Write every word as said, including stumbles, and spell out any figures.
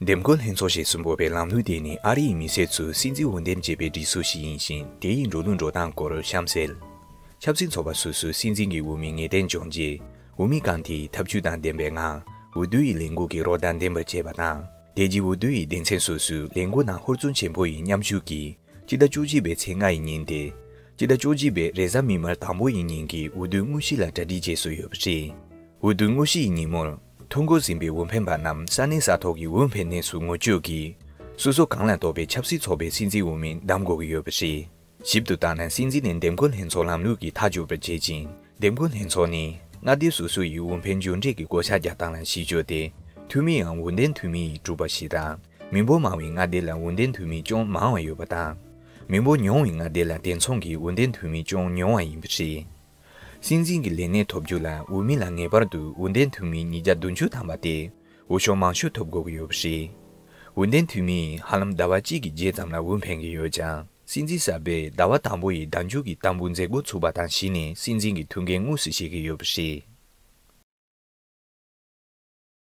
འདེམས་བསྐོ་ལྷན་ཚོགས་ཞེས་གསུངས་པའི་ལམ་ལུགས་དེ་ནི་ཨ་རི་ཡི་མི་སེར་ཚོས་སྲིད་འཛིན་འོས་འདེམས་བྱེད་པའི་སྒྲིག་སྲོལ་ཞིག་ཡིན་ཞིང་། དེ་ཡི་འགྲོ་ལུགས་འགྲོ་སྟངས་སྐོར་གཤམ་གསལ། ཆབ་སྲིད་ཚོགས་པ་སོ་སོའི་སྲིད་འཛིན་གྱི་འོས་མི་ངེས་གཏན་བྱུང་རྗེས། འོས་མི་གང་དེས་ཐབས་ཇུས་དང་ལྡན་པའི་ངང་འོས་བསྡུ་ཡི་ལས་འགུལ་གྱི་རོགས་ཟླ་འདེམས་པར་བྱེད་པ་དང་། དེ་རྗེས་འོས་བསྡུ་ཡི་སྡེ་ཚན་སོ་སོའི་ལས་འགུལ་ནང་ཧུར་བརྩོན་ཆེན་པོ་ཡིས་མཉམ་ཞུགས་ཀྱིས། སྤྱི་ཟླ་བཅུ་གཅིག་པའི་ཚེས་ལྔ་ཡི་ཉིན་ཏེ། སྤྱི་ཟླ་བཅུ་གཅིག་པའི་རེས་གཟའ་མིག་དམར་དང་པོ་ཡི་ཉིན་གྱི་འོས་བསྡུ་དངོས་གཞི་ལ་གྲ་སྒྲིག་བྱེད་སྲོལ་ཡོད་པ་རེད། འོས་བསྡུ་དངོས་གཞི་ཡི་ཉིན་མོར། ཐོ་འགོད་ཟིན་པའི་འོས་འཕེན་པ་རྣམས་ས་གནས་ས་ཐོག་གི་འོས་འཕེན་གནས་སུ་ངོ་བསྐྱོད་ཀྱིས། སོ་སོ་གང་ལ་གཏོགས་པའི་ཆབ་སྲིད་ཚོགས་པའི་སྲིད་འཛིན་འོས་མི་འདེམས་དགོས་ཀྱི་ཡོད་པ་རེད། ཞིབ་ཏུ་བལྟས་ན། སྲིད་འཛིན་ནི་འདེམས་བསྐོ་ལྷན་ཚོགས་ལམ་ལུགས་ཀྱིས་མཐའ་གཅོད་པར་བྱེད་ཅིང་། འདེམས་བསྐོ་ལྷན་ཚོགས་ནི། མངའ་སྡེ་སོ་སོ་ཡི་འོས་འཕེན་མཇུག་འབྲས་ཀྱི་བགོ་བཤའ་རྒྱག་སྟངས་ལ་གཞི་བཅོལ་ཏེ། འཐུས་མི་ཡང་འོས་འདེམས་འཐུས་མི་ཡིས་གྲུབ་པ་ཞིག་དང་། མི་འབོར་མང་བའི་མངའ་སྡེ་ལ་འོས་འདེམས་འཐུས་མི་ཅུང་མང་བ་ཡོད་པ་དང་། མི་འབོར་ཉུང་བའི་མངའ་སྡེ་ལ་དེ་མཚུངས་ཀྱི་འོས་འདེམས་འཐུས་མི་ཅུང་ཉུང་བ་ཡིན་པ་རེད། སྲིད་འཛིན་གྱི་ལས་གནས་ཐོབ་རྒྱུ་ལ་འོས་མི་ལ་ངེས་པར་དུ་འོས་འདེམས་འཐུས་མི་ཉིས་བརྒྱ་བདུན་ཅུ་ཐམ་པ་སྟེ། འོས་ཤོག་མང་ཤོས་ཐོབ་དགོས་ཀྱི་ཡོད་པ་རེད། འོས་འདེམས་འཐུས་མི་ཡིས་ཧ་ལམ་ཟླ་བ་གཅིག་གི་རྗེས་ཙམ་ལ་འོས་འཕེན་གྱི་ཡོད་ཀྱང་། སྲིད་འཛིན་གསར་པས་ཟླ་བ་དང་པོ་ཡི་ཟླ་མཇུག་གི་ཏམ་བུ་མཛད་སྒོ་ཚུགས་པ་དང་གཞི་ནས་སྲིད་འཛིན་གྱི་ཐུགས་འགན་དངོས་སུ་བཞེས་ཀྱི་ཡོད་པ་རེད།